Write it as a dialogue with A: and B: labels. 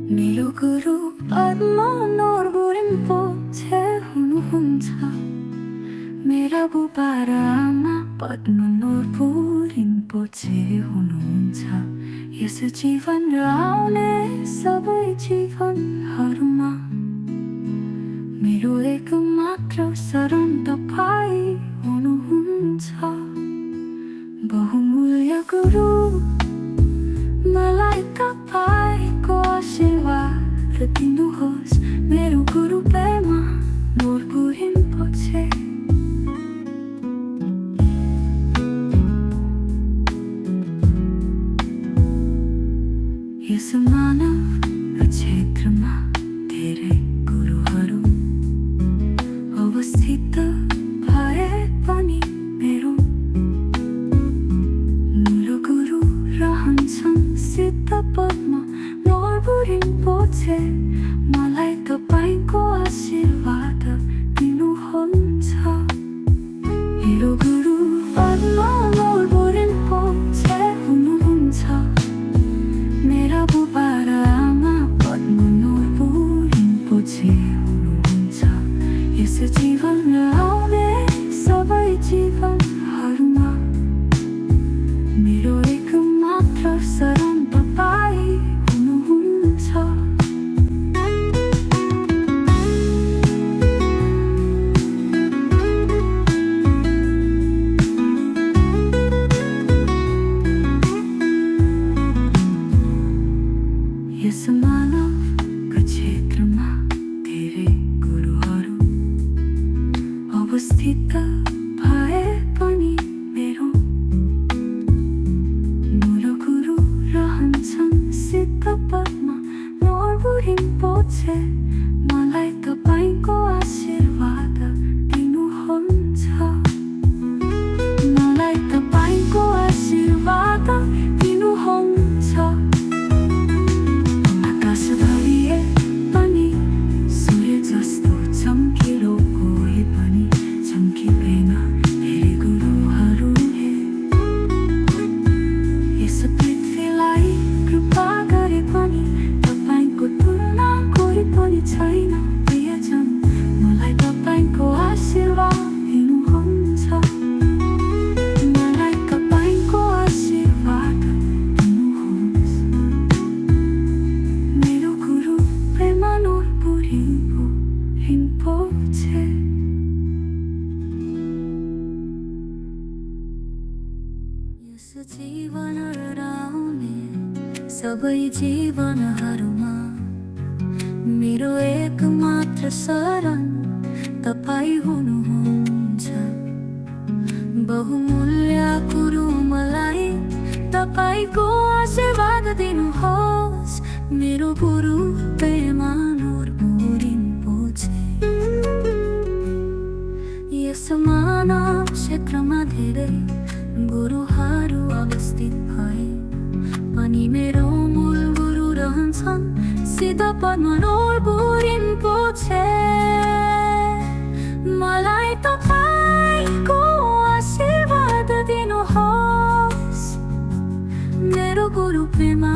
A: मेरो गुरु पद्मा नोर्बुरिम्पो छे हुनुहुन्छ। मेरा बुबा र आमा पद्मा नोर्बुरिम्पो छे हुनुहुन्छ। यस जीवन र आउने सबै जीवनहरूमा मेरो एकमात्र शरण तपाईँ हुनुहुन्छ। बहुमूल्य गुरु, मलाई तपाईको आशीर्वाद दिनुहोस्। मेरो गुरु पेमा नोर्बुरिम्पो छे। यस मानव क्षेत्रमा धेरै गुरुहरू अवस्थित भए पनि मेरो मूल गुरु रहन्छन् सिद्ध पद्मा नोर्बुरिम्पो छे। मलाई तपाईको आशीर्वाद दिनुहुन्छ। मेरो गुरु पद्मा नोर्बुरिम्पो छे हुनुहुन्छ। मेरा बुबा र आमा पद्मा नोर्बुरिम्पो छे हुनुहुन्छ। यस जीवन र आउने सबै जीवनहरूमा मेरो एकमात्र शरण तपाईँ हुनुहुन्छ। यस मानवको क्षेत्रमा धेरै गुरुहरू अवस्थित भए पनि मेरो मूल गुरु रहन्छन् सिद्ध पद्मा नोर्बुरिम्पो छे। मलाई तपाईको आशीर्वाद दिनुहुन्छ। मलाई तपाईको आशीर्वाद दिनुहुन्छ। आकाशभरिए पनि सूर्य जस्तो चम्किलो कोही पनि चम्किँदैन धेरै गुरुहरू हे। यस पृथ्वीलाई कृपा गरे पनि तपाईको तुलना कोही पनि छैन प्रियजन। मलाई तपाईको आशीर्वाद दिनुहुन्छ। मलाई तपाईको आशीर्वाद दिनुहोस्। मेरो गुरु पेमा नोर्बुरिम्पो छे। यस जीवन र आउने सबै जीवनहरूमा मेरो एकमात्र शरण तपाईँ हुनुहुन्छ। बहुमूल्य गुरु, मलाई तपाईको आशीर्वाद दिनुहोस्। मेरो गुरु पेमा नोर्बुरिम्पो छे। यस मानव क्षेत्रमा धेरै गुरुहरू अवस्थित भए पनि मेरो मूल गुरु रहन्छन् सिद्ध पद्मा नोर्बुरिम्पो छे। मलाई तपाईको आशीर्वाद दिनुहोस्। मेरो गुरु पेमा